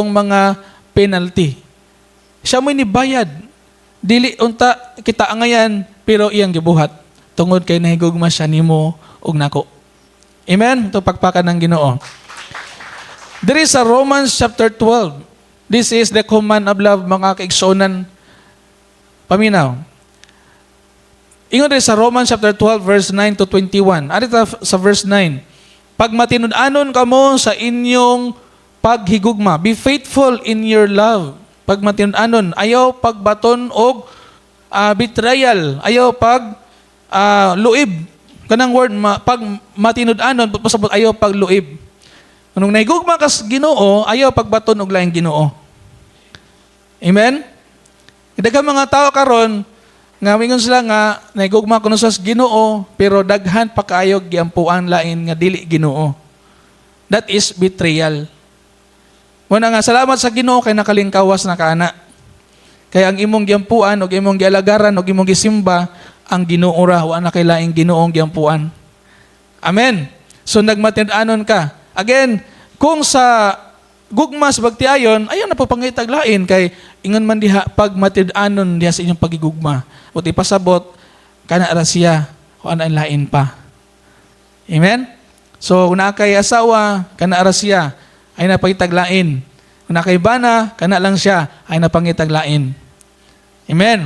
Mga penalty. Siya mo'y nibayad. Dili unta kita angayan, pero iyang gibuhat tungod kay nahigugma siya nimo ug nako. Amen. Ito pagpakan ng Ginoo. Diri sa Romans chapter 12. This is the command of love, mga kaigsuonan. Paminaw. Ingon diri sa Romans chapter 12 verse 9 to 21. Ari ta sa verse 9. Pag matinud-anon kamo sa inyong paghigugma, be faithful in your love. Pag matinud-anon, ayaw pagbaton og betrayal, ayaw pag luib. Kanang word pag matinud-anon, pasabot ayaw pagluib. Nung nahigugma kas Ginoo, ayaw pagbaton og laing Ginoo. Amen? Daghang mga tao karon nga mingon sila nga nahigugma kuno sa Ginoo, pero daghan pa kaayo giampuan lain nga dili Ginoo. That is betrayal. Muna nga salamat sa Ginoo kay nakalingkawas na ka ana. Kay ang imong giampuan ug imong gialagaran ug imong gisimba ang Ginoo ra, wa na kay laing Ginoong giampuan. Amen. So nagmatinud-anon ka. Again, kung sa gugma sa pagtiayon, ayaw na po pangitag lain kay ingon man diha pag matinud-anon diha sa inyong pagigugma. Ut ipasabot kana ra siya o ana lain pa. Amen? So kung naa kay asawa, kana ra siya, ay na pangitaglain. Kung naa kay bana, kana lang siya, ay na pangitaglain. Amen.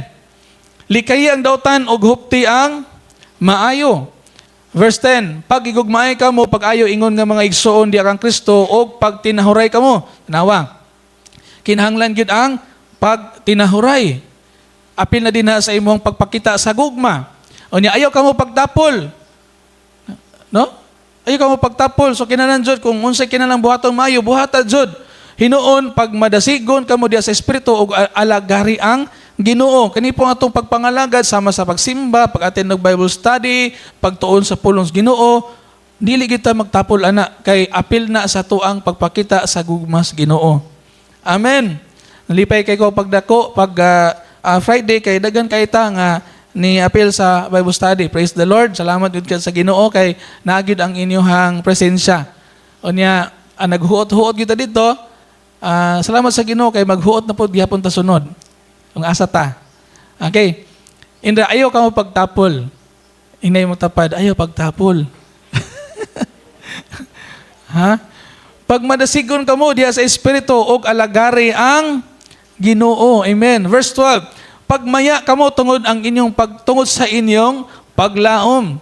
Likayi ang dautan og hupti ang maayo. Verse 10, pag igugmaay kamo, pag-ayo ingon nga mga igsoon diha kang Kristo og pag tinahuray kamo. Tanawa. Kinahanglan gyud ang pagtinahuray. Apil na din na sa imong pagpakita sa gugma. Unya ayaw kamo pagtapol. No? Ayaw kamo pagtapol. So kinahanglan jud kung unsay kinahanglan buhaton maayo, buhata jud. Hinuon pag madasigon kamo diha sa espiritu ug alagari ang Ginoo. Kani po ang atong pagpangalagad sama sa pagsimba, pag-attend og Bible study, pagtuon sa pulong sa Ginoo. Dili kita magtapol ana kay apil na sa tuang pagpakita sa gugma sa Ginoo. Amen. Nalipay kay ko pagdako pag Friday kay daghan kay ta nga ni apil sa Bible study. Praise the Lord. Salamat gud sa Ginoo kay naa gyud ang inyong presensya. Unya naghuot-huot kita dito. Salamat sa Ginoo kay maghuot na pod gihapon ta sunod. Ang asa ta. Okay. Indra, ayaw ka mo pagtapol. Inay mo tapad, ayaw pagtapol. Ha? Pag madasigon kamo diha sa espiritu og alagari ang Ginoo. Amen. Verse 12. Pagmaya kamo tungod ang inyong pagtungod sa inyong paglaom.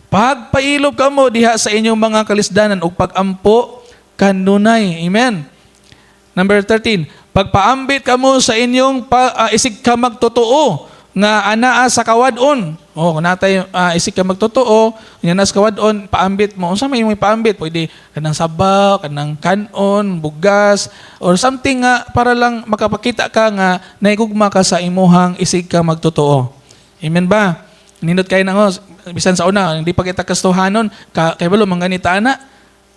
Pagpailob kamo diha sa inyong mga kalisdanan ug pagampo kanunay. Amen. Number 13. Pagpaambit kamo sa inyong isig ka magtotoo nga anaa sa kawad-on. Oh, kung natay isig ka magtotoo, nya na sa kawad-on, paambit mo. Unsa may imong paambit? Pwede kanang sabaw, kanang kanon, bugas, or something nga para lang makapakita ka nga nahigugma ka sa imuhang isig ka magtotoo. Amen ba? Nindot kay nang bisan sa una, hindi pa kita kastuhanon, kay balo mangganita ana,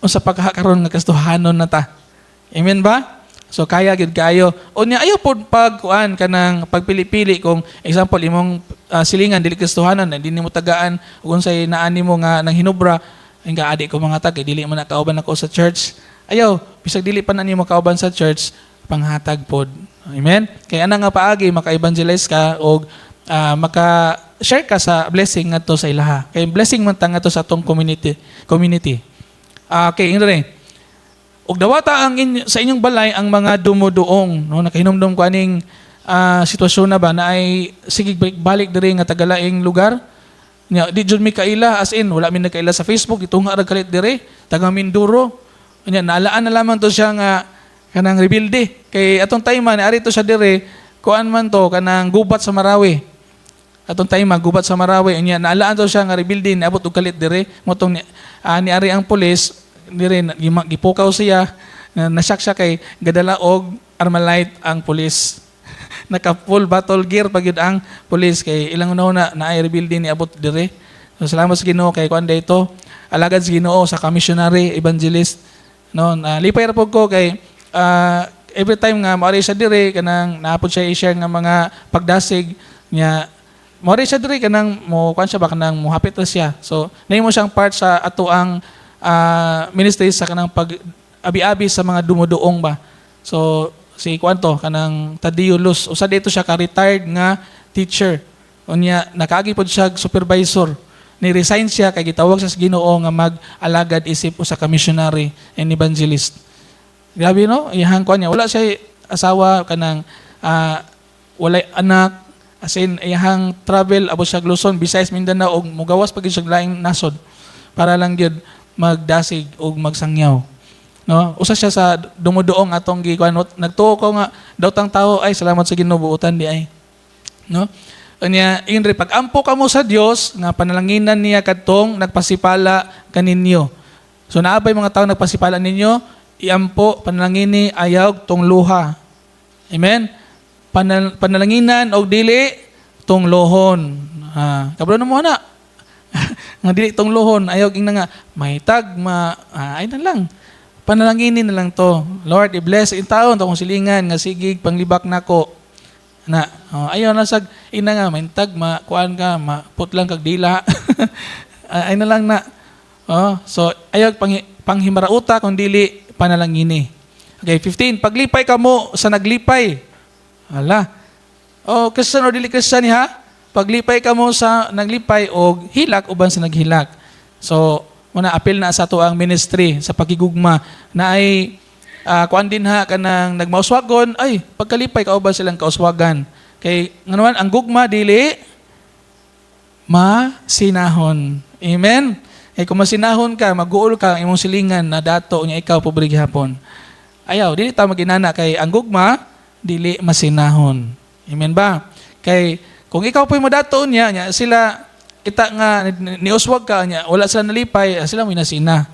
unsa pa karon nga kastuhanon na ta. Amen ba? So kaya gid kayo. Unya ayo pod pag kuan kanang pagpili-pili. Kung example imong silingan dili kristohanon, hindi nimo tagaan ug unsay naani mo nga nang hinubra nga adi ko mga tag dili mo na kauban ako sa church. Ayaw bisag dili pa na nimo kauban sa church, panghatag pod. Amen. Kay ana nga paagi maka-evangelize ka og maka share ka sa blessing ngadto sa ilaha. Kay blessing man ta ngadto sa atong community. Okay, ingre. Ug dawata ang sa inyong balay ang mga dumuduong, no? Nakahinumdum ko aning sitwasyon na ba na ay sige balik diri nga tagalaing lugar. Nya di jud mi kaila, as in wala mi nagkaila sa Facebook, itunga ra kalit diri, taga Mindoro. Nya naalaan na lamang to siya nga kanang rebelde kay atong time man ari to siya diri, kuan man to, kanang gubat sa Marawi. Atong time gubat sa Marawi, nya naalaan to siya nga rebelde, niabot og kalit diri, motong niari ang pulis dire, gipukaw siya, na nasyak siya kay gadala og Armalite ang pulis. Naka full battle gear pag yun ang pulis kay ilang una na ay rebelde ni abot dire. So salamat sa Ginoo kay kuan dito. Alagad sa Ginoo sa missionary evangelist, no? Na lipay ra pud ko kay every time nga moari siya dire, kanang naapod siya i-share nga mga pagdasig niya, moari siya dire, kanang mo kuan siya ba, kanang mohapit ra siya. So nahimo siyang part sa ato ang ministry sa kanang pag abi-abi sa mga dumuduong ba. So si kuan to, kanang Tadeo Luz, usa dito siya ka retired nga teacher. Unya nakaagi pod siya og supervisor. Ni-resign siya kay gitawag sa Ginoo nga mag-alagad isip usa ka missionary and evangelist. Grabe, no? Iyahang kuan niya. Wala siya asawa, kanang walay anak. As in, iyahang travel abot siya Luzon, Visayas, Mindanao ug mugawas pa gyud siya laing nasod para lang gyud magdasig ug magsangyaw. No? Usa siya sa dumuduong atong gikuan. Nagtuo ko nga daotang tao ay salamat sa Ginoo, buotan di ay. No? Unya, ingon pag-ampo kamo sa Dios nga panalanginan niya kadtong nagpasipala kaninyo. So naa bay mga tao nagpasipala ninyo, iampo, panalangini, ayaw tungluha. Amen? Panalanginan og dili tunglohon. Ah, kabalo na mo na. Nga dili tunglohon, ayaw ingna nga mahitag ma ay na lang. Panalanginin na lang to. Lord, i-bless in taon to kong silingan nga sigig panglibak nako. Na, oh, ayaw na sag ina nga mahintag ma kuan ka, maputlang kag dila. Ay na lang na. Oh, so ayaw panghimarauta kung dili panalangini. Okay, 15. Paglipay kamo sa naglipay. Hala. Oh, Christian or dili Christian ha? Paglipay kamo sa naglipay og hilak uban sa naghilak. So, muna apil na sa ato ang ministry sa pakigugma na ay kuan din ha, kanang nagmauswagon ay pagkalipay kauban silang kauswagan. Kay nganuan ang gugma dili masinahon. Amen. Eh kung masinahon ka, maguol ka ang imong silingan na dato niya, ikaw pobre gihapon. Ayaw, dili ta maginana kay ang gugma dili masinahon. Amen ba? Kay kung ikaw po'y modato niya, niya sila kita nga niuswag ka niya, wala sila nalipay, sila mo nasina.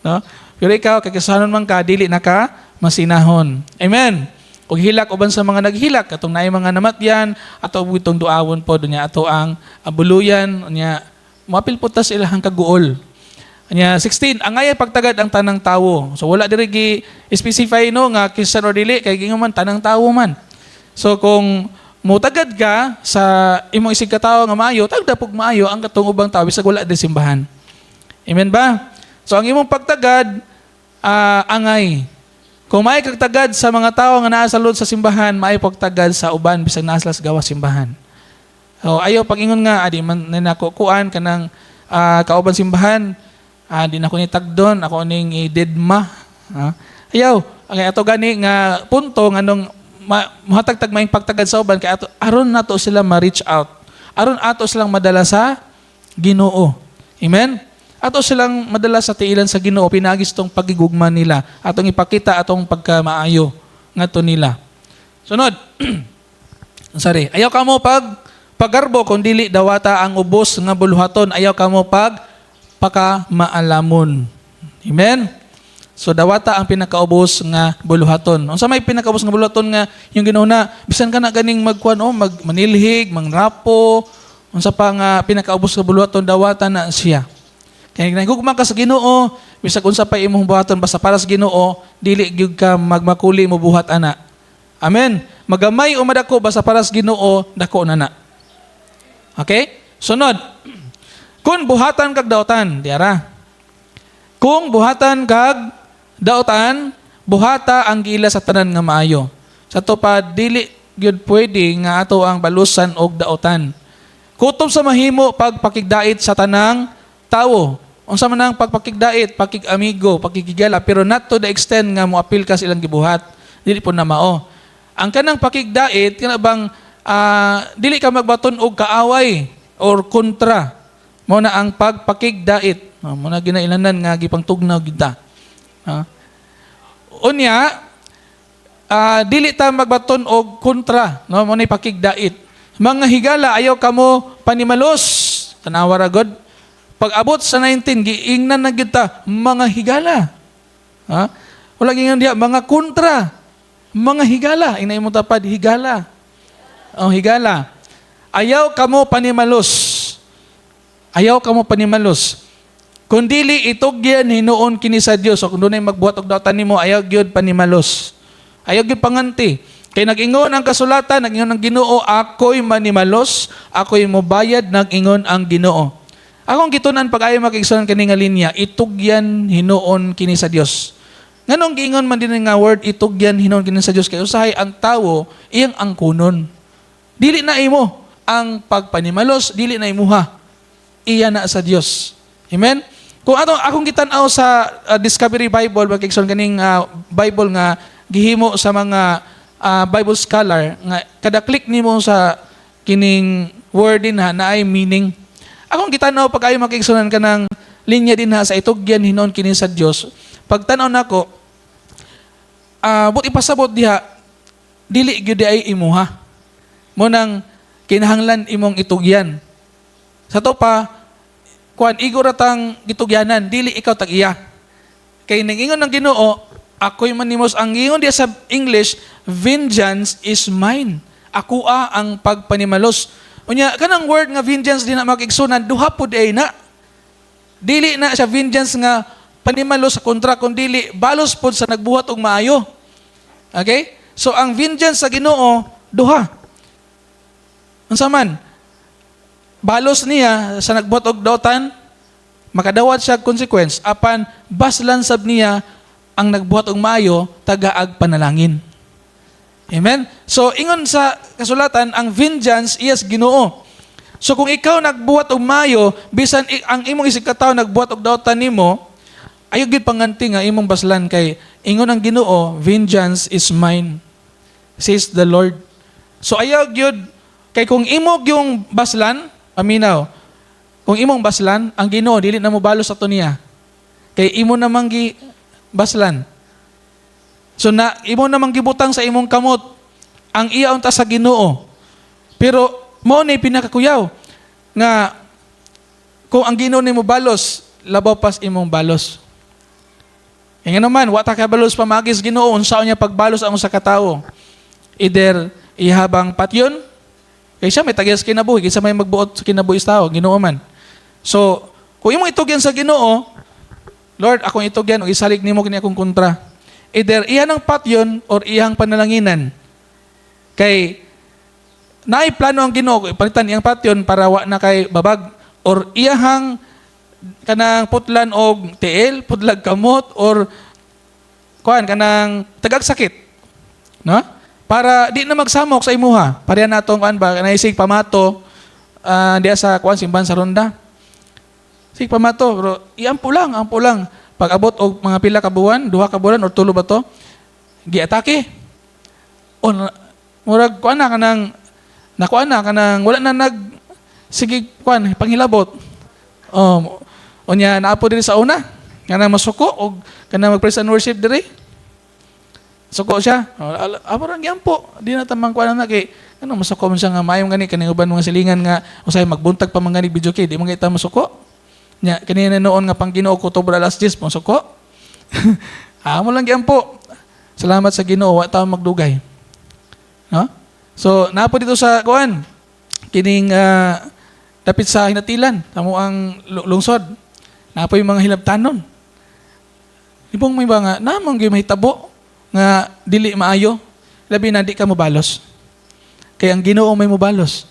No? Pero ikaw kay kasanon man ka, dili na ka masinahon. Amen. Ug hilak uban sa mga naghilak, katong naay mga namatyan, ato itong duawon po niya ato ang abuluyan niya, moapil po ta sa ilahang kaguol. Nya 16, angay pagtagad ang tanang tawo. So wala diri gi specify, no, nga Christian or dili, kay gingon man tanang tawo man. So kung mutagad ka sa imong isig katawo nga maayo, tagda pug maayo ang katong ubang tawo bisag wala di simbahan. Amen ba? So ang imong pagtagad angay. Kung may kagtagad sa mga tao nga naa sa lod sa simbahan, maayo pagtagad sa uban bisag naa sila sa gawas simbahan. So ayaw pag-ingon nga adi man na nako kuan kanang kauban simbahan, di na ko ni tagdon, ako ning i-deadma. Ayaw, ang ato gani nga punto nganong muhatag tag maayong pagtagad sa uban kay ato aron nato sila ma-reach out. Aron ato silang madala sa Ginoo. Amen? Ato silang madala sa tiilan sa Ginoo pinaagi tong pagigugma nila. Atong ipakita atong pagkamaayo ngadto nila. Sunod. Sorry. Ayaw kamo pag pagarbo kung dili dawata ang ubos nga buluhaton. Ayaw kamo pag pakamaalamon. Amen? So dawata ang pinakaubos nga buluhaton. Unsa may pinakaubos nga buluhaton nga yung Ginoo na bisan ka na ganing magkuan o mag manilhig, mangrapo, unsa pa nga pinakaubos nga buluhaton, dawata na siya. Kay nagugma ka sa Ginoo, bisag unsa pa imong buhaton basta para sa Ginoo, dili gyud ka magmakuli mo buhat ana. Amen. Magamay o madako, basta para sa Ginoo, dako na na. Okay? Sunod. Kung buhatan kag daotan, diara. Kung buhatan kag daotan, buhata ang giila sa tanan nga maayo. Sa to pa dili gyud pwede nga ato ang balusan og daotan. Kutob sa mahimo pagpakigdait sa tanang tawo. Unsa man ang pagpakigdait, pakig-amigo, pakigigala, pero not to the extent nga moapil ka sa ilang gibuhat. Dili po na mao. Ang kanang pakigdait, kana bang dili ka magbaton og kaaway or kontra. Mao na ang pagpakigdait. Mao na ginailanan nga gipangtugnaw kita. Unya, dili ta magbaton og kontra, no, mo na pakigdait. Mga higala, ayaw kamo panimalos. Tanawa ra god. Pag abot sa 19, giingnan na kita, mga higala. Ha? Wala gingon diha, mga kontra. Mga higala. Inay mo tapad, higala. Oh, higala. Ayaw kamo panimalos. Ayaw kamo panimalos. Kung dili itugyan hinuon kini sa Dios, o kung dunay magbuhat og dautan nimo, ayaw gyud panimalos. Ayaw gyud panganti. Kay nag-ingon ang kasulatan, nag-ingon ang Ginoo, "Ako'y manimalos, ako'y mobayad," nag-ingon ang Ginoo. Akong gitunan pag ayaw makigsunan kani nga linya, itugyan hinuon kini sa Dios. Nganong giingon man din nga word itugyan hinuon kini sa Dios? Kay usahay ang tawo iyang angkunon. Dili na imo ang pagpanimalos, dili na imuha. Iya na sa Dios. Amen? Kung atong akong gitan-aw sa Discovery Bible, mga kaning Bible nga gihimo sa mga Bible scholar nga kada click nimo sa kining word din ha naay meaning. Akong gitan-aw pag ayo, mga kaigsuonan, kanang linya din ha sa itugyan hinuon kini sa Dios. Pagtan-aw nako, but ipasabot diha dili gyud ay imuha. Mao nang kinahanglan imong itugyan. Sa to pa kuan, igo ra tang gitugyanan, dili ikaw tag-iya. Kay ningingon ng Ginoo, ako'y manimos. Ang ingon diya sa English, "Vengeance is mine." Akoa ang pagpanimalos. Unya kanang word nga vengeance din na, mga kaigsuonan, duha pud ay na. Dili na siya vengeance nga panimalos sa kontra, kun dili balos pod sa nagbuhat og maayo. Okay? So ang vengeance sa Ginoo duha. Unsa man? Balos niya sa nagbuhat og dautan, makadawat siya consequence, apan baslan sab niya ang nagbuhat og maayo, tagaag panalangin. Amen? So ingon sa kasulatan, ang vengeance iyas Ginoo. So kung ikaw nagbuhat og maayo, bisan ang imong isig katawo nagbuhat og dautan nimo, ayo gyud panganti nga imong baslan kay ingon ang Ginoo, "Vengeance is mine, says the Lord." So ayaw gyud kay kung imo yung baslan, paminaw. Kung imong baslan, ang Ginoo dili na mo balos ato niya. Kay imo namang gi baslan. So na imo namang gibutang sa imong kamot ang iya unta sa Ginoo. Pero mao ni pinakakuyaw nga kung ang Ginoo nimo balos, labaw pas imong balos. Kaya nga naman, wa ta kabalos pamagis Ginoo unsaon niya pagbalos ang usa ka tawo. Either ihabang patyon, kay siya may tagyas kinabuhi, kinsa may magbuot sa kinabuhi sa tao, Ginoo man. So, kung imong itugyan sa Ginoo, "Lord, akong itugyan o isalig nimo kini akong kontra." Either iyang patyon or iyang panalanginan. Kay naay plano ang Ginoo palitan iyang patyon para wa na kay babag or iyahang kanang putlan og tiil, putlag kamot or kuan kanang tagag sakit. No? Para di na magsamok sa imuha. Pareha natong kuan ba, naisig pamato diya sa kuan, simbahan sa Ronda. Sig pamato, pero iampo lang, ampo lang. Pag abot og mga pila ka buwan, 2 ka buwan or 3 ba to, giatake. O murag kuan na kanang nakuan na kanang wala na nag sige kuan panghilabot. Oh, unya naapo diri sa una kanang masuko og kanang mag praise and worship diri. Suko siya. Oh, apo rang giampo. Di na tamang kuan na kay ano masuko man siya nga maayong gani kaning uban mga silingan nga usay magbuntag pa man gani video kay di man kita masuko. Nya kanina noon nga pang Ginoo ko Oktubre alas 10 masuko. Amo lang giampo. Salamat sa Ginoo, wa ta magdugay. No? So naapo dito sa kuan kining dapit sa Hinatilan, tamo ang lungsod. Naapo yung mga hilabtanon. Ibong may ba nga namang gyud mahitabo nga dili maayo, labi na di ka mobalos. Kay ang Ginoo may mobalos.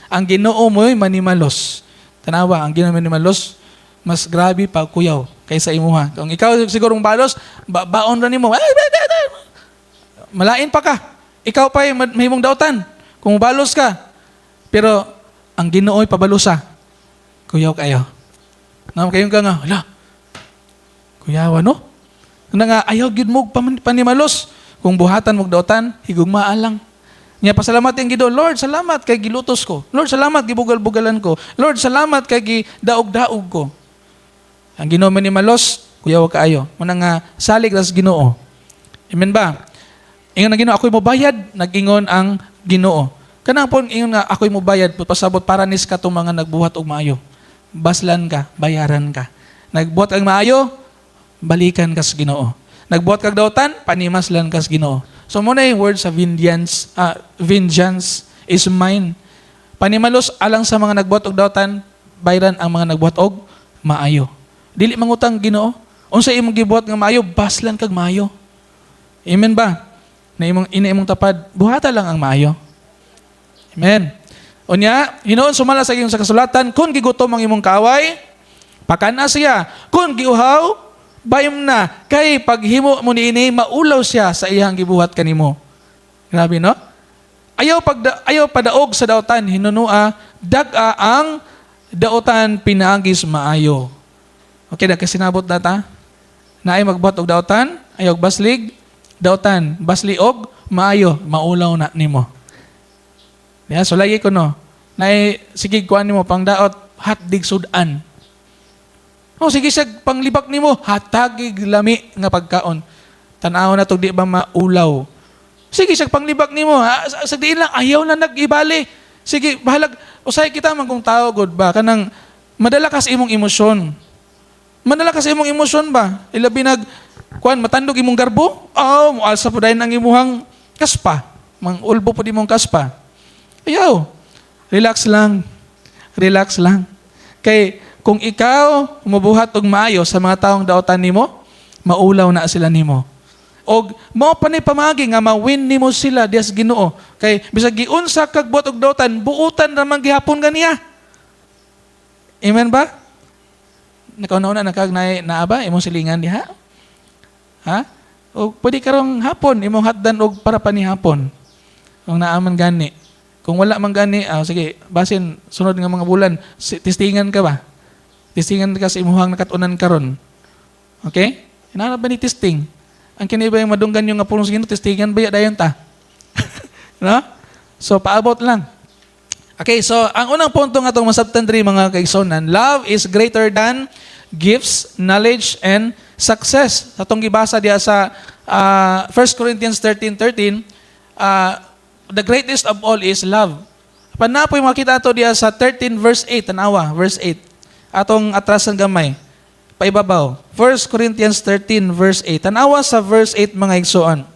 Ang Ginoo mo'y manimalos. Tanawa, ang Ginoo manimalos, mas grabe pa kuyaw kaysa imuha. Kung ikaw sigurong balos, baon ra nimo. Ay, ay, ay, ay. Malain pa ka. Ikaw pa mahimong dautan. Kung balos ka. Pero ang Ginoo'y pabalusa. Kuyaw kayo. Na kayo ka nga, hala. Kuyawa no? Na nga ayaw gyud mo panimalos. Kung buhatan mog dautan, higugmaa lang. Nya pasalamat yung Ginoo, "Lord, salamat kay gilutos ko. Lord, salamat gibugal-bugalan ko. Lord, salamat kay gidaog-daog ko." Ang Ginoo manimalos, kuyaw kaayo. Muna nga salig ra sa Ginoo. Amen ba? Ingon ang Ginoo, "Ako'y mobayad," nag-ingon ang Ginoo. Kanang po ingon nga ako'y mobayad, pasabot para nis katong mga nagbuhat og maayo. Baslan ka, bayaran ka. Nagbuhat kang maayo, balikan ka sa Ginoo. Nagbuhat kag dautan, panimaslan ka sa Ginoo. So muna yung word sa vengeance, "Vengeance is mine." Panimalos alang sa mga nagbuhat og dautan, bayran ang mga nagbuhat og maayo. Dili mangutang Ginoo. Unsa imong gibuhat nga maayo, baslan kag maayo. Amen ba? Na imong ina imong tapad, buhata lang ang maayo. Amen. Unya, hinuon sumala sa iyong sa kasulatan, kung gigutom ang imong kaaway, pakana siya. Kung giuhaw, Bayom na kay paghimo mo niini, maulaw siya sa iyang gibuhat kanimo. Grabe, no? Ayaw padaog sa dautan, hinunua dag-a ang dautan pinaagi sa maayo. Okay, na kasinabot na ta? Naay magbuhat og dautan, ayaw baslig, dautan, basli og maayo, maulaw na nimo. Ya, so lagi ko, no. Naay sige kuan nimo pang daot, hatdig sudan. Oh, sige siya panglibak nimo, hatagig lami nga pagkaon. Tan-aw na to, di ba maulaw? Sige siya panglibak nimo, ha? Sa diin lang ayaw na nag-ibali. Sige, bahalag usahay kita man kung tao gud ba, kanang madala ka sa imong emosyon. Madala ka sa imong emosyon ba? Ilabi nag kuan, matandog imong garbo? Oh, mualsa po dayon ang imuhang kaspa. Mang ulbo po di mong kaspa. Ayaw. Relax lang. Relax lang. Kay kung ikaw mubuhat og maayo sa mga taong daotan nimo, maulaw na sila nimo. Og mao pa ni pamaagi nga ma-win nimo sila diya sa Ginoo. Kay bisag giunsa kag buhat og dautan, buutan ra man gihapon ganiya. Amen ba? Nakauna-una na kag na naa ba imong silingan diha? Ha? O pwede karong hapon imong hatdan og para pa ni hapon. Kung naa man gani. Kung wala man gani, sige, basin sunod nga mga bulan, testingan ka ba? Testingan ka sa imuhang nakatunan karon. Okay? Hinanap ba ni testing? Ang kini ba yung madunggan yung nga pulong sa Ginoo, testingan ba ya dayon ta? No? So paabot lang. Okay, so ang unang punto nga atong masabtan diri, mga kaigsunan, love is greater than gifts, knowledge, and success. Sa atong gibasa diya sa 1 Corinthians 13:13, the greatest of all is love. Panapoy makita ato diya sa 13 verse 8, tanawa, verse 8. Atong atrasan gamay, paibabaw. 1 Corinthians 13 verse 8. Tanawa sa verse 8, mga igsoon.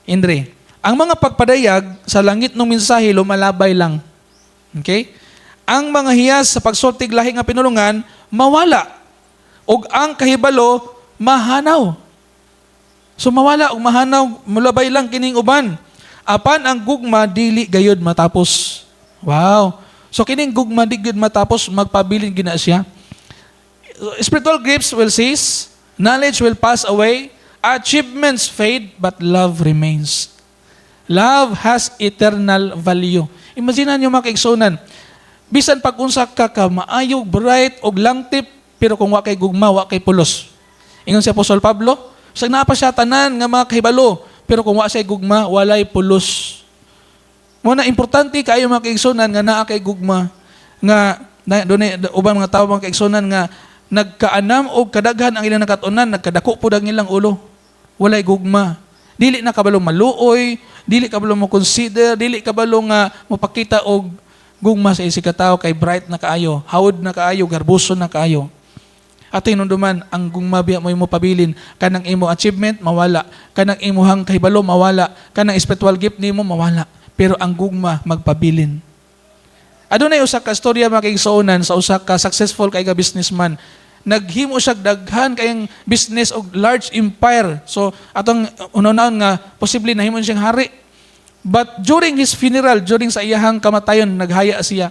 Indre, ang mga pagpadayag sa langit ng mensahe lumalabay lang. Okay? Ang mga hiyas sa pagsultig lahi nga pinulungan mawala ug ang kahibalo mahanaw. So mawala ug mahanaw, mulabay lang kining uban. Apan ang gugma dili gayud matapos. Wow. So kining gugma di gayud matapos, magpabilin gina siya. Spiritual gifts will cease, knowledge will pass away, achievements fade, but love remains. Love has eternal value. Imagine nyo, mga kaigsunan, bisan pag unsa ka ka maayo, bright og langtip, pero kung wa kay gugma, wa kay pulos. Ingon si Apostol Pablo, sa naa pa siya tanan nga mga kahibalo, pero kung wa siya gugma, walay pulos. Mo na importante kaayo, mga kaigsunan, nga naa kay gugma, nga na dunay uban mga tawo, mga kaigsunan, nga nagkaanam og kadaghan ang ilang nakatunan, nagkadako pud ang ilang ulo. Walay gugma. Dili na kabalo maluoy, dili kabalo mo consider, dili kabalo nga mopakita og gugma sa isig ka tawo kay bright na kaayo, hawod na kaayo, garbuso na kaayo. Ato hinumduman, ang gugma biya mo imo pabilin, kanang imo achievement mawala, kanang imuhang kahibalo mawala, kanang spiritual gift nimo mawala, pero ang gugma magpabilin. Adunay usa ka istorya, mga kaigsuonan, sa usa ka successful kay ka businessman. Naghimo siya daghan kayang business og large empire. So atong unahon nga posible nahimo siyang hari. But during his funeral, during sa iyahang kamatayon, naghaya siya.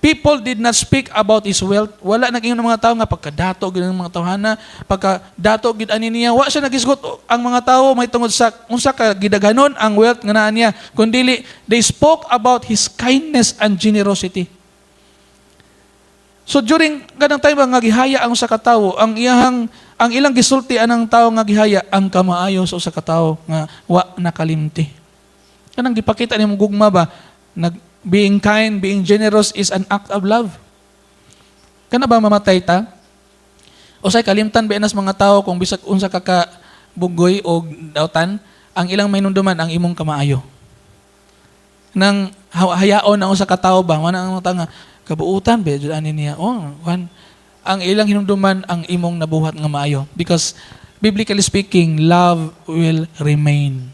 People did not speak about his wealth. Wala nag-ingon ng mga tao nga pagkadato gid ng mga tawhana, pagkadato gid ani niya. Wa siya nagisgot ang mga tao may tungod sa unsa ka gidaghanon ang wealth nga naa niya. Kundili they spoke about his kindness and generosity. So during kanang time nga gihaya ang usa ka tawo, ang iyahang ang ilang gisulti anang tawo nga gihaya ang kamaayo sa usa ka tawo nga wa nakalimti. Kanang gipakita nimo gugma ba, nag being kind, being generous is an act of love. Kana ba mamatay ta? Usay kalimtan ba nas mga tao kung bisag unsa ka ka bugoy o dautan, ang ilang mahinumduman ang imong kamaayo. Nang hayaon ang usa ka tawo ba, wala ang mga nga kabuutan ba jud ani niya. Oh, kan ang ilang hinumduman ang imong nabuhat nga maayo because biblically speaking, love will remain.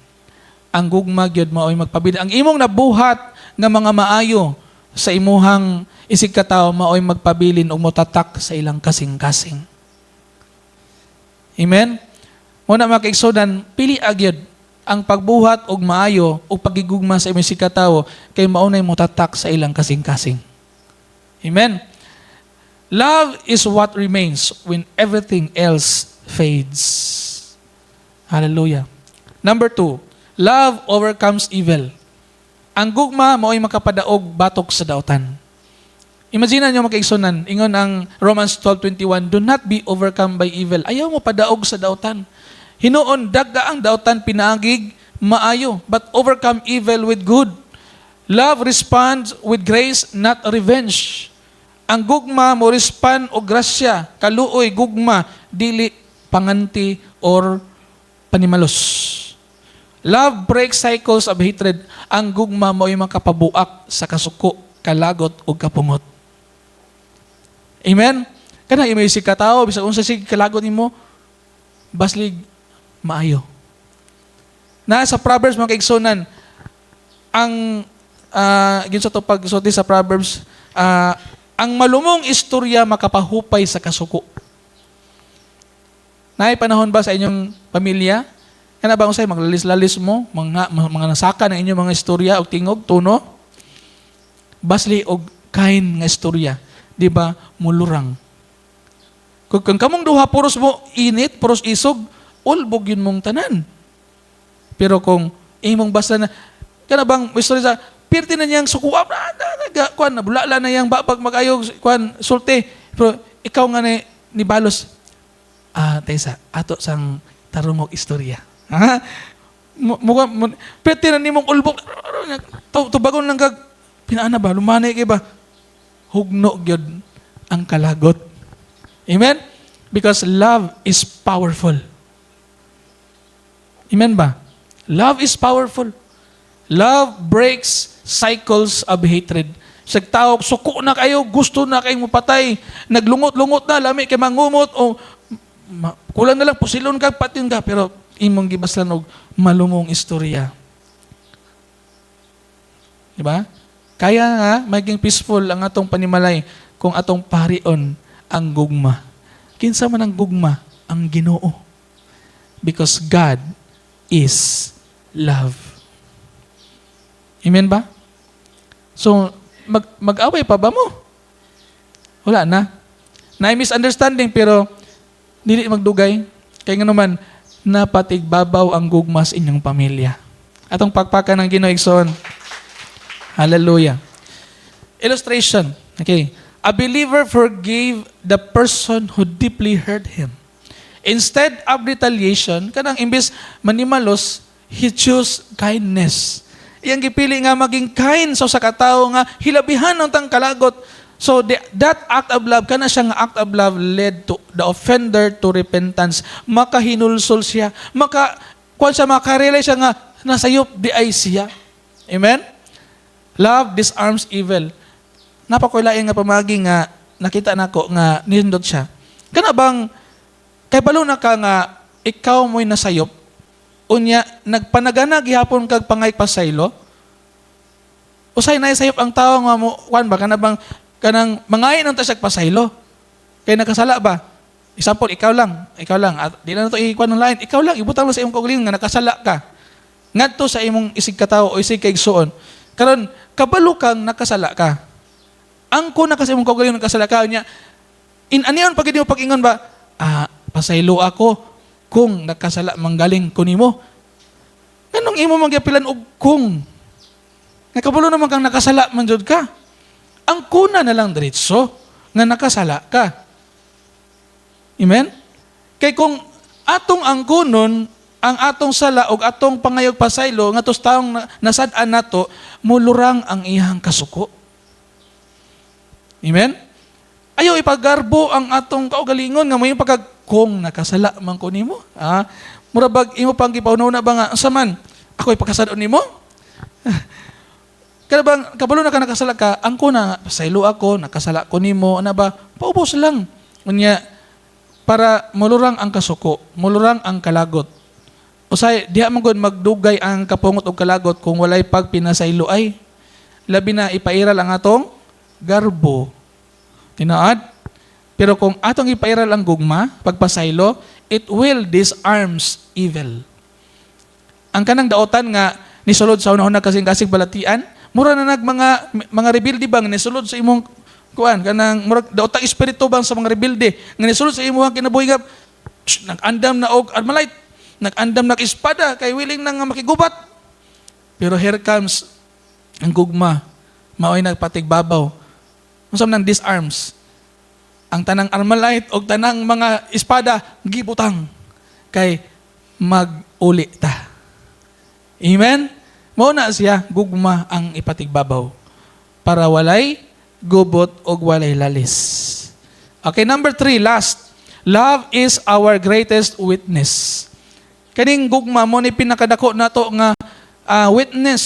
Ang gugma gyud mao'y magpabilin. Ang imong nabuhat nga mga maayo sa imuhang isig katawo mao'y magpabilin ug motatak sa ilang kasing-kasing. Amen? Muna, mga kaigsunan, pili agyod ang pagbuhat og maayo ug pagigugma sa imong isig katawo kay mao nay motatak sa ilang kasing-kasing. Amen? Love is what remains when everything else fades. Hallelujah. Number two, love overcomes evil. Ang gugma mao'y makapadaog batok sa dautan. Imagine nyo, mga kaigsunan, ingon ang Romans 12:21, "Do not be overcome by evil." Ayaw mo padaog sa dautan. Hinuon, daga ang dautan pinaagig maayo, but overcome evil with good. Love responds with grace, not revenge. Ang gugma mo respond og grasya, kaluoy, gugma, dili panganti or panimalos. Love breaks cycles of hatred. Ang gugma mo ay makapabuak sa kasuko, kalagot ug kapungot. Amen? Kana imo isig katao, bisag unsa sig kalagot nimo, baslig maayo. Na sa Proverbs, mga kaigsunan, ang ginsa to pagsulti sa Proverbs, ang malumong istorya makapahupay sa kasuko. Naay panahon ba sa inyong pamilya? Kana ba usay maglalis-lalis mo, mga nasaka ng inyong mga istorya og tingog, tuno? Basli og kain nga istorya, di ba, mulurang. Kung kamong duha puros mo init, puros isog, ulbog yun mong tanan. Pero kung imong basta na, kana bang istorya sa, pirti na niyang sukuap, na, na, kuan, nabulala na yang babag mag-ayog, kuan, sulti. Pero ikaw nga ni balos, taysa, ato sang tarungog istorya. Ha? Mukha, pirti na nimong ulbog, tubagon lang kag, pinaana ba, lumanay kay ba? Hugno gyud ang kalagot. Amen? Because love is powerful. Amen ba? Love is powerful. Love breaks cycles of hatred. Sa tao, suko na kayo, gusto na kayong mapatay, naglungot-lungot na, lami kay mangumot, o kulang na lang, pusilon ka, patyon ka, pero imong gibaslan og malumong istorya. Di ba? Kaya nga, maging peaceful ang atong panimalay kung atong parion ang gugma. Kinsa man ang gugma? Ang Ginoo. Because God is love. Amen ba? So, mag-away pa ba mo? Wala na. Na misunderstanding pero dili magdugay. Kaya nga naman, napatigbabaw ang gugma sa inyong pamilya. Atong pakpakan ng Ginoo, igsoon. Hallelujah. Illustration. Okay. A believer forgave the person who deeply hurt him. Instead of retaliation, kanang imbes manimalos, he choose kindness. Iyang gipili nga maging kind sa usa ka tawo nga hilabihan ng tang kalagot. So that act of love, kana siya nga act of love led to the offender to repentance. Makahinulsol siya. Maka, kuan siya, makarealize siya nga nasayop di ay siya. Amen? Love disarms evil. Napakulain nga pamagi nga nakita nako nga nindot siya. Kana bang kay balo na ka nga ikaw mo'y nasayop, unya nagpanagana gihapon kag pangay pasaylo? Usay na sayop ang tao nga mo kuan ba, kana bang kanang mangayo nang ta siya pasaylo kay nakasala ba? Example, ikaw lang, ikaw lang at di na to ikuan ng lain, ikaw lang, ibutang lang sa imong kaugalingon nga nakasala ka ngadto sa imong isig katawo o isig kaigsuon. Karon kabalo kang nakasala ka, ang kuna ka sa imong kaugalingon nakasala ka, unya in anion pag mo pag-ingon ba, "Ah, pasaylo ako kung nakasala manggaling ko nimo"? Nganong imo mangyapilan og kung? Nakabalo naman kang nakasala man jud ka. Ang kuna na lang diretso nga nakasala ka. Amen? Kay kung atong angkunon ang atong sala og atong pangayog pasaylo nga taong nasad-an nato, mulurang ang iyang kasuko. Amen? Ayaw ipagarbo ang atong kaugalingon nga may pagkag kung nakasala man ko nimo. Ah, mura bag imo pang gipauna ba nga unsa man ako ipakasad nimo? Kada bang kabalo na ka nakasala ka, ang ko na pasaylo ako, nakasala ko nimo, ana ba? Paubos lang. Unya para mulurang ang kasuko, mulurang ang kalagot. Usay diha man gud magdugay ang kapungot og kalagot kung walay pagpinasaylo ay. Labi na ipairal ang atong garbo. Tinaad? Pero kung atong ipairal ang gugma, pagpasaylo, it will disarms evil. Ang kanang daotan nga nisulod sa una-una kasing kasing balatian, mura na nag mga rebelde bang nisulod sa imong kuan, kanang murag daotang espiritu bang sa mga rebelde nga nisulod sa imong kinabuhi nga Nag-andam na og armalite, nag-andam na og espada kay willing na nga makigubat. Pero here comes ang gugma, mao'y nagpatigbabaw. Unsa man ang disarms? Ang tanang armalite og tanang mga espada gibutang kay mag-uli ta. Amen? Mao na siya, gugma ang ipatigbabaw para walay gubot og walay lalis. Okay, number 3, last. Love is our greatest witness. Kaning gugma mo ni pinakadako nato nga witness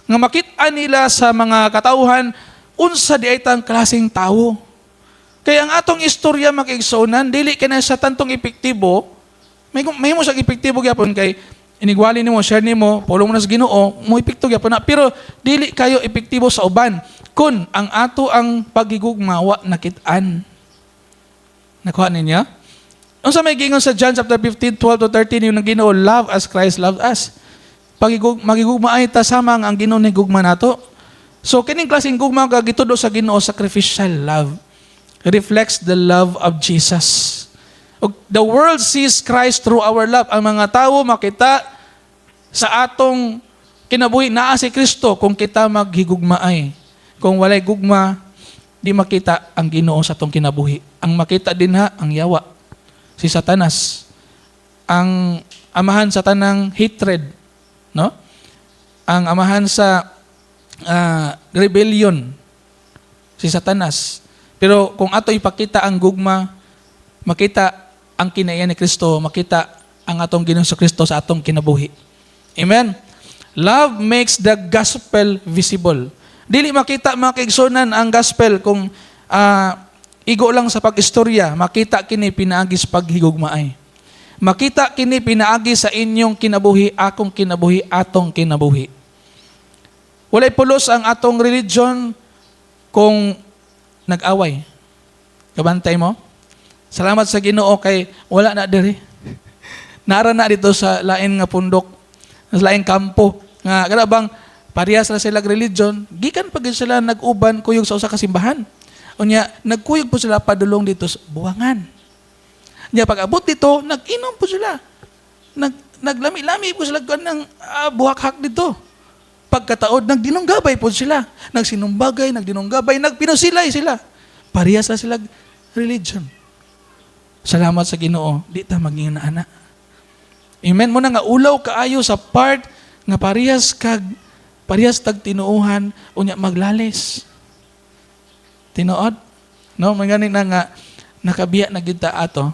nga makita nila sa mga katauhan unsa diay tang klaseng tawo. Kaya ang atong istorya, mga kaigsuonan, dili kay na sa tantong epektibo, may mo sa epektibo gyapon kay inigwali nimo, share nimo, pulong mo na sa Ginoo, mo epekto gyapon na. Pero dili kayo epektibo sa uban kun ang ato ang pagigugma wa nakit-an. Nakuha ninyo? Unsa may giingon sa John chapter 15, 12 to 13, yung Ginoo, "Love as Christ loved us." Magigugma ay ta sama ang Ginoo ni gugma nato. So kining klaseng gugma nga gitudo sa Ginoo, sacrificial love, reflects the love of Jesus. Ug the world sees Christ through our love. Ang mga tao makita sa atong kinabuhi naa si Kristo kung kita maghigugmaay. Kung walay gugma, di makita ang Ginoo sa atong kinabuhi. Ang makita dinha ang yawa, si Satanas. Ang amahan sa tanang hatred, no? Ang amahan sa rebellion, si Satanas. Pero kung ato ipakita ang gugma, makita ang kinaiya ni Kristo, makita ang atong Ginoong Kristo sa atong kinabuhi. Amen. Love makes the gospel visible. Dili makita, mga kaigsunan, ang gospel kung igo lang sa pag-istorya, makita kini pinaagi sa paghigugmaay. Makita kini pinaagi sa inyong kinabuhi, akong kinabuhi, atong kinabuhi. Walay pulos ang atong religion kung nag-away. Kabantay mo? Salamat sa Ginoo kay wala na diri. Nara na dito sa lain nga pundok, sa lain kampo nga kada bang parehas ra sila religion, gikan pa gyud sila nag-uban kuyog sa usa ka simbahan. Unya nagkuyog po sila padulong dito sa Buangan. Nya pag abot dito, nag-inom po sila. Naglami-lami po sila ng buhakhak dito. Pagkataod, nagdinunggabay po sila. Nagsinumbagay, nagdinunggabay, nagpinusilay sila. Parehas na sila religion. Salamat sa Ginoo, di ta maging ana. Amen mo na nga ulaw kaayo sa part nga parehas tag tinuohan, unya maglalis. Tinuod? No, mangani na nga nakabiya na gid ta ato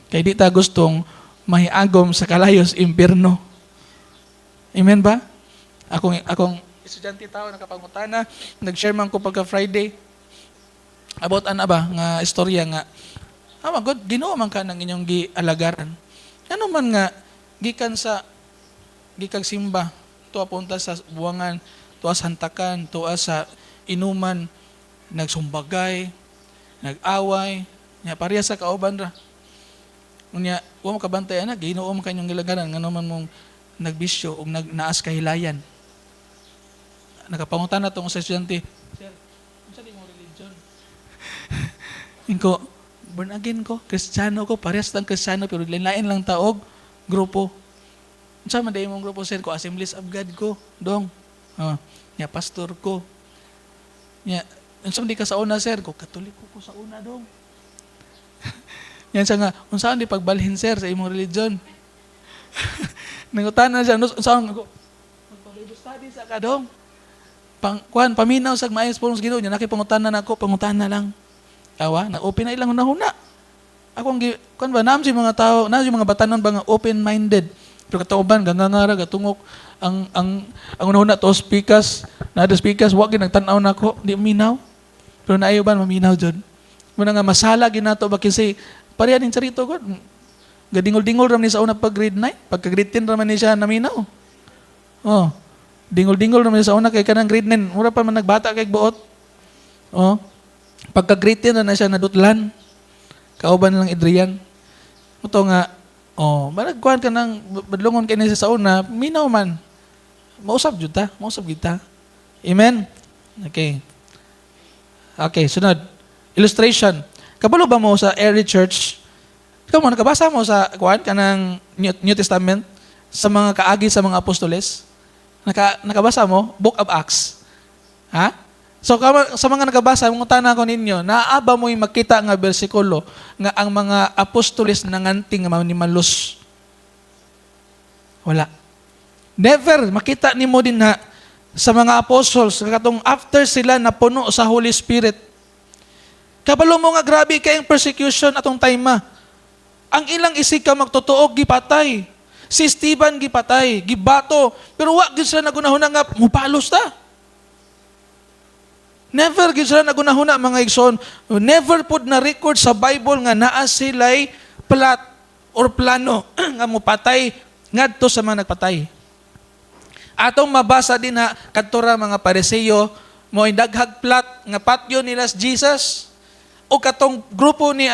kay di ta gustong mahiagom sa kalayos impierno. Amen ba? Akong estudyante tao nakapangutana, nag-share man ko pagka Friday about ana ba nga istorya nga ah God, Ginoo man ka ng inyong gialagaran. Ano man nga gikan sa gikag simba tuwa punta sa Buangan, tuwa sa hantakan, tuwa sa inuman, nagsumbagay, nag-away, nya pareha sa kauban ra. Unya, wa mo kabantay ana, Ginoo man kanyong gilagaran, ngano man mong nagbisyo ug nagnaas kahilayan. Nakapangutan na tong sa estudyante, "Sir, unsa di mo religion?" Inko, "Born again ko, Kristiyano ko, parehas lang Kristiyano pero lain lang taog grupo." "Unsa man diay mong grupo, sir?" Ko, "Assemblies of God ko, dong." Oh, nya pastor ko. Nya, "Unsa man di ka sa una, sir?" Ko, "Katoliko ko sa una, dong." Yan siya nga, "Unsa di pagbalhin, sir, sa imong religion?" Nangutana siya, "Unsa ako?" "Magpa-Bible study sa ka, dong. Pang kuan paminaw sa maayos pulong sa Ginoo." Nya nakipangutana na ako, pangutana lang. Awa, na open na ilang hunahuna. Akong gi kuan ba naam si mga tao, naam si mga batanon ba nga open-minded. Pero katauban gangangara gatungok ang hunahuna to speakers, na the speakers wa gid nagtan-aw nako, di minaw. Pero naayo ba maminaw jud. Muna nga masala ginato ba kasi pareha ning charito god. Gadingol-dingol ra man ni sa una pag grade 9, pagka grade 10 ra man ni siya naminaw. Oh. Dingol-dingol ra man ni sa una kay kanang grade 9, mura pa man nagbata kay buot. Oh. Pagka grade 10 ra na siya nadutlan. Kauban lang Adrian. Ito nga, oh, barag kuan ka nang badlongon kay niya sa una, minaw man. Mausap jud ta, mausap gid ta. Amen. Okay. Okay, sunod. Illustration. Kabalo ba mo sa Early Church, Ikaw mo, nakabasa mo sa kuan kanang New Testament sa mga kaagi sa mga apostoles? Nakabasa mo Book of Acts? Ha? So sa mga nakabasa, mangutana ko ninyo, naa ba mo'y makita nga bersikulo nga ang mga apostoles nanganti nga manimalos? Wala. Never makita nimo din na sa mga apostles katong after sila napuno sa Holy Spirit. Kabalo mo nga grabe kayong persecution atong time ma. Ang ilang isig ka magtotoo gipatay. Si Stephen gipatay, gibato, pero wa gyud sila nagunahuna nga mupalos ta. Never gyud sila nagunahuna, mga igsoon. Never pud na record sa Bible nga naa sila'y plot or plano nga mupatay ngadto sa mga nagpatay. Atong mabasa din na kadto ra mga Pariseo mo daghag plot nga patyon nila si Jesus o katong grupo ni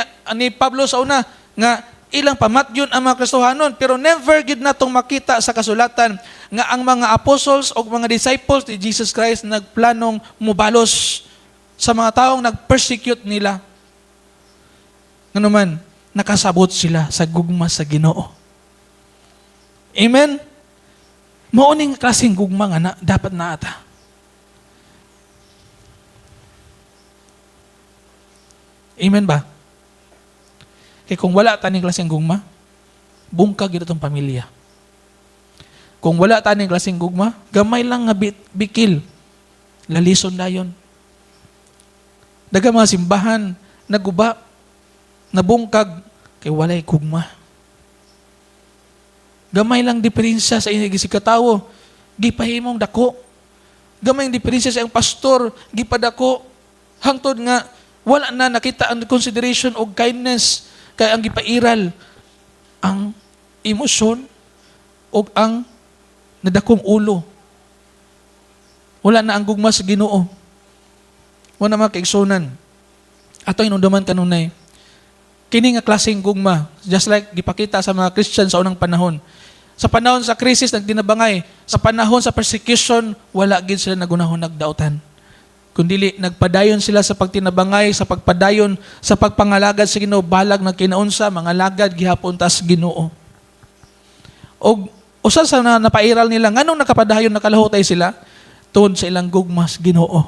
Pablo sa una nga ilang pamatyon ang mga Kristohanon, pero never gid natong makita sa kasulatan nga ang mga apostles o mga disciples ni Jesus Christ nagplanong mubalos sa mga taong nag-persecute nila. Ngano man, nakasabot sila sa gugma sa Ginoo. Amen? Mao ning klaseng gugma nga na, dapat naata. Amen ba? Kay kung wala taning klaseng gugma, bungkag gyud atong pamilya. Kung wala taning klaseng gugma, gamay lang nga bikil, lalison dayon. Daghang mga simbahan, naguba, nabungkag, kay walay gugma. Gamay lang diferensya sa inyong katawo, gipahimong dako. Gamay ang diferensya sa iyang pastor, gipadako. Hangtod nga, wala na nakita ang consideration o kindness, kay ang gipairal, ang emosyon o ang nadakong ulo. Wala na ang gugma sa Ginoo. Wala mga kaigsunan. Ato inunduman kanunay. Kini nga klaseng gugma, just like gipakita sa mga Christian sa unang panahon. Sa panahon sa krisis, nagtinabangay. Sa panahon sa persecution, wala gid sila nagunahon nagdautan. Kundili, nagpadayon sila sa pagtinabangay, sa pagpadayon, sa pagpangalagad sa Ginoo, balag na kinaunsa, mga lagad gihapon tas Ginoo. Og usa sa napairal nila, nganong nakapadayon, nakalahutay sila? Tungod sa ilang gugma sa Ginoo.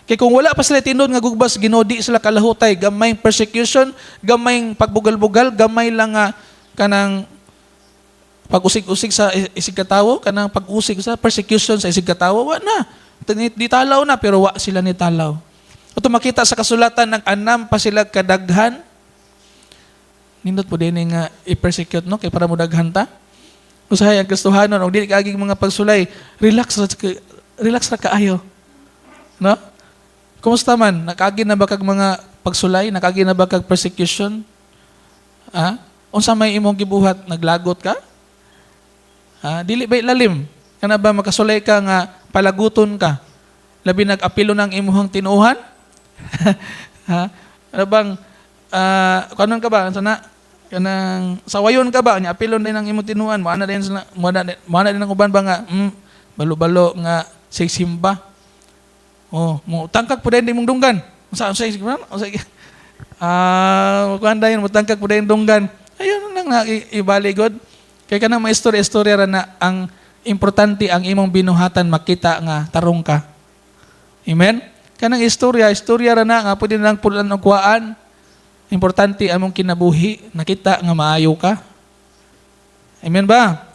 Kay kung wala pa sila tinuod nga gugma sa Ginoo, di sila kalahutay, gamay persecution, gamay pagbugal-bugal, gamay lang nga kanang pag-usig-usig sa isig katawo, kanang pag-usig sa persecution sa isig katawo, wa na. Di talaw na, pero wa sila ni talaw. Ito makita sa kasulatan, nag-anam pa sila kadaghan. Nindot po din nga i-persecute, no? Kay para mo daghan ta. Usahay ang Kristohanon, og dili kaaging mga pagsulay, relax ra kaayo. No? Kumusta man? Nakaagi na ba kag mga pagsulay? Nakaagi na ba kag persecution? Ha? Unsa may imong gibuhat? Naglagot ka? Ha? Dili ba lalim? Kana ba makasulay ka nga palaguton ka? Labi nag-apilo ng imuhang tinuohan? Ha? Ano bang kanon ka ba? Sana kanang sawayon ka ba? Nya apilon din ang imong tinuohan. Mo ana din sila, mo ana din ang uban ba nga balo-balo nga sigsimba. Oh, mo tangkag po din imong dunggan. Unsa unsa unsa kuan dayon mo tangkag po din dunggan. Ayun lang na ibali god. Kay kanang mga istorya-istorya ra na ang importante ang imong binuhatan makita nga tarong ka. Amen? Kanang istorya, istorya ra na nga pwede na lang pulan og kuhaan. Importante among kinabuhi, nakita nga maayo ka. Amen ba?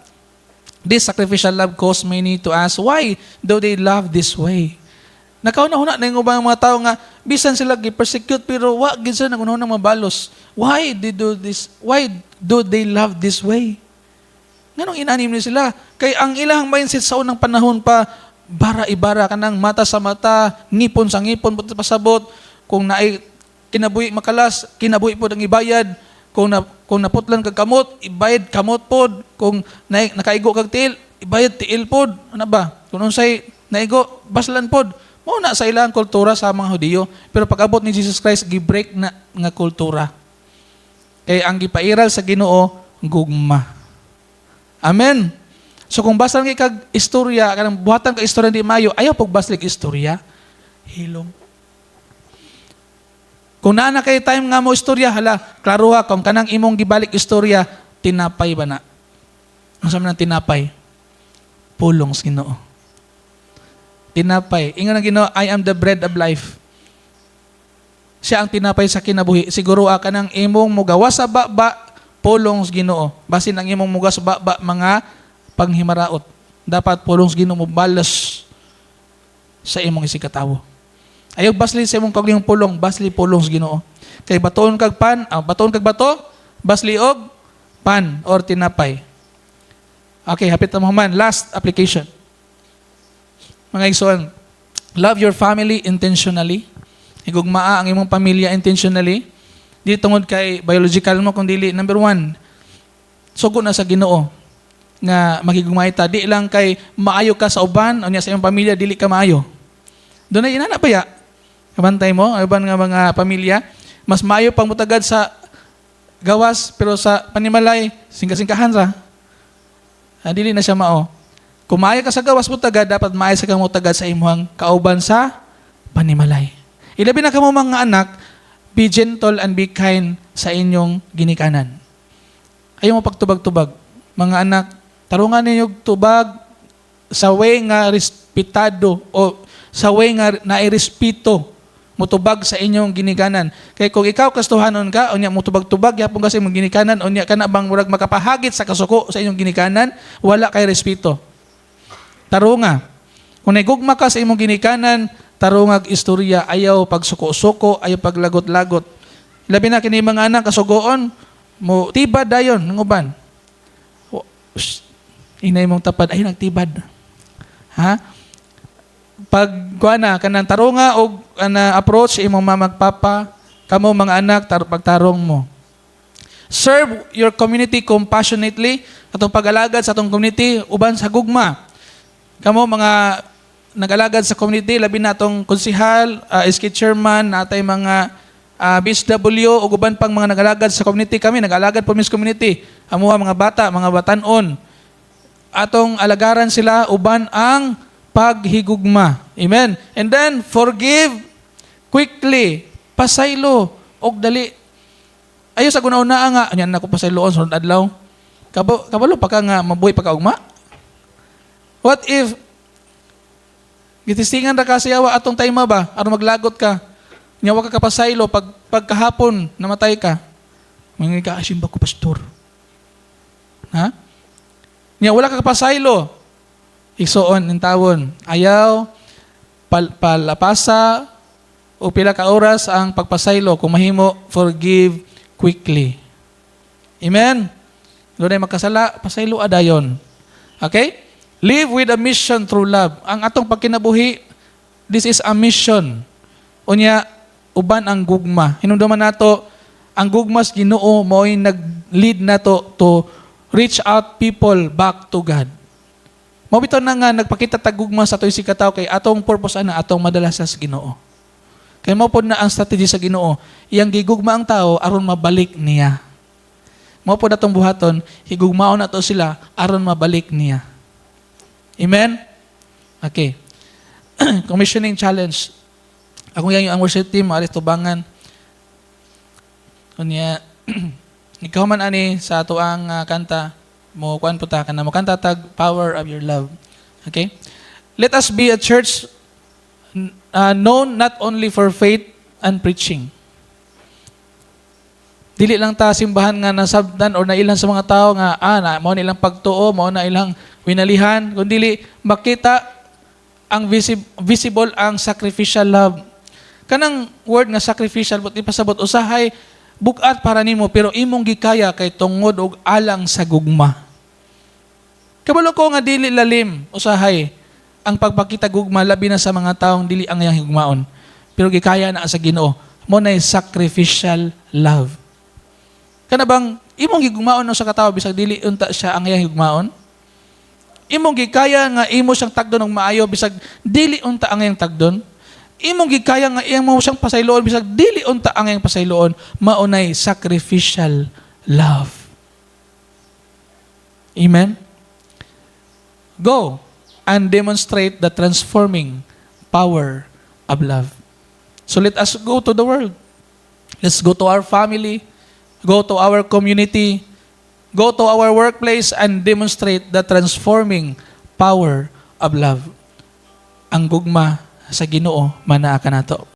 This sacrificial love caused many to ask, "Why do they love this way?" Nakauna-huna na yung ubang mga tao nga, bisan sila gi-persecute, pero wa gid sila nagunahuna mabalos. Why they do this? Why do they love this way? Nganong inanim ni sila? Kay ang ilang mindset sa unang panahon pa, bara ibara kanang mata sa mata, ngipon sa ngipon, buot pasabot, kung naay kinabuhi makalas, kinabuhi pod ang ibayad. Kung naputlan kag kamot, ibayad kamot pod. Kung nakaigo kag tiil, ibayad tiil pod. Ano ba? Kung unsay naigo, baslan pod. Mao na sa ilang kultura sa mga Hudiyo. Pero pag-abot ni Jesus Christ, gi-break na nga kultura. Kay ang gipairal sa Ginoo, gugma. Amen. So kung basta lang kag istorya, kanang buhatan ka istorya di mayo, ayaw pag baslig istorya. Hilom. Kung naa na kay time nga mo istorya, hala, klaro ha, kung kanang imong gibalik istorya, tinapay ba na? Ano man ang tinapay? Pulong sa Ginoo. Tinapay. Ingon ang Ginoo, "I am the bread of life." Siya ang tinapay sa kinabuhi. Siguro ka ng imong mugawas sa baba, pulong sa Ginoo. Basin ang imong mugawas sa baba, mga panghimaraot. Dapat pulong sa Ginoo mo balas sa imong isigkatawo. Ayaw basli sa imong kaugalingong pulong, basli pulong sa Ginoo. Kay batoon kag pan, batoon kag bato, basli og pan or tinapay. Okay, hapit na mahuman. Last application. Mga igsoon, love your family intentionally. Higugmaa ang imong pamilya intentionally. Di tungod kay biological mo, kung dili number one, sugo na sa Ginoo nga makigugmay ta. Di lang kay maayo ka sa uban, unya sa imong pamilya dili ka maayo. Dunay inana pa ya. Kabantay mo, ang uban nga mga pamilya, mas maayo pang mutagad sa gawas pero sa panimalay singka-singkahan ra. Dili na siya mao. Kung maayo ka sa gawas mutagad, dapat maayo sa kang mutagad sa imong kauban sa panimalay. Ilabi na kamo mga anak, be gentle and be kind sa inyong ginikanan. Ayaw mo pagtubag-tubag. Mga anak, tarungan ninyo tubag sa way nga respetado o sa way nga nairespeto mutubag sa inyong ginikanan. Kay kung ikaw kastuhanon ka, unya mutubag-tubag yapon ka sa imong ginikanan, unya kana bang murag makapahagit sa kasuko sa inyong ginikanan, wala kay respeto. Tarunga. Kung naigugma ka sa imong ginikanan, tarungag istorya, ayaw pagsuko-suko, ayaw paglagot-lagot. Labi na kini mga anak kasugoon, mo tibad dayon ng uban. O, shh, inay mong tapad ay nagtibad. Ha? Pag kuha na kanang tarunga og ana approach sa imong mama ug papa, kamo mga anak pagtarong mo. Serve your community compassionately, atong pag-alagad sa atong community uban sa gugma. Kamo mga nag-alagad sa community, labi na atong konsihal, SK chairman, natay mga BSW ug uban pang mga nag-alagad sa community. Kami nag-alagad po mis community. Amuha mga bata, mga batanon. Atong alagaran sila uban ang paghigugma. Amen. And then forgive quickly. Pasaylo og dali. Ayo sa guna-una nga, anya na ko pasayloon sunod adlaw. Kabalo pa ka nga mabuhi pa ka ugma? What if gitistingan ra ka sa yawa atong time ba aron maglagot ka? Nya wa ka kapasaylo, pag pagkahapon namatay ka. Mangingon ka, "Asim ba ko, pastor?" Ha? Nya wala ka kapasaylo. Igsuon intawon. Ayaw palapasa o pila ka oras ang pagpasaylo. Kung mahimo, forgive quickly. Amen. Dunay makasala, pasaylo adayon. Okay? Live with a mission through love. Ang atong pagkinabuhi, this is a mission. Unya, uban ang gugma. Hinumduman nato, ang gugma sa Ginoo mao'y nag-lead nato to reach out people back to God. Mao bitaw na nga nagpakita tag gugma sa atoy sikataw kay atong purpose ana atong madala sa Ginoo. Kay mao pod na ang strategy sa Ginoo, iyang gigugma ang tao aron mabalik niya. Mao pod atong buhaton, higugmaon nato sila aron mabalik niya. Amen? Okay. Commissioning challenge. Ako yang ang worship team, maalis tubangan. Unya, ikaw man ani sa ato ang kanta, mo kuan po ta kana mo kanta tag "Power of Your Love." Okay? Let us be a church known not only for faith and preaching. Dili lang ta simbahan nga nasabdan or nailan sa mga tao nga na mao na ilang pagtuo, mao na ilang winalihan, kun dili makita ang visible ang sacrificial love. Kanang word nga sacrificial, but ipasabot usahay bugat para nimo pero imong gikaya kay tungod og alang sa gugma. Kabalo ko nga dili lalim usahay ang pagpakita gugma, labi na sa mga taong dili ang iyang higugmaon. Pero gikaya na sa Ginoo. Mao na sacrificial love. Kana bang imong gigugmaon sa katawo bisag dili unta siya ang iyang higugmaon? Imong gikaya nga imo siyang tagdon og maayo bisag dili unta ang iyang tagdon? Imong gikaya nga imo siyang pasayloon bisag dili unta ang iyang pasayloon? Mao nay sacrificial love. Amen. Go and demonstrate the transforming power of love. So let us go to the world. Let's go to our family, go to our community, go to our workplace and demonstrate the transforming power of love. Ang gugma sa Ginoo manaa kanato.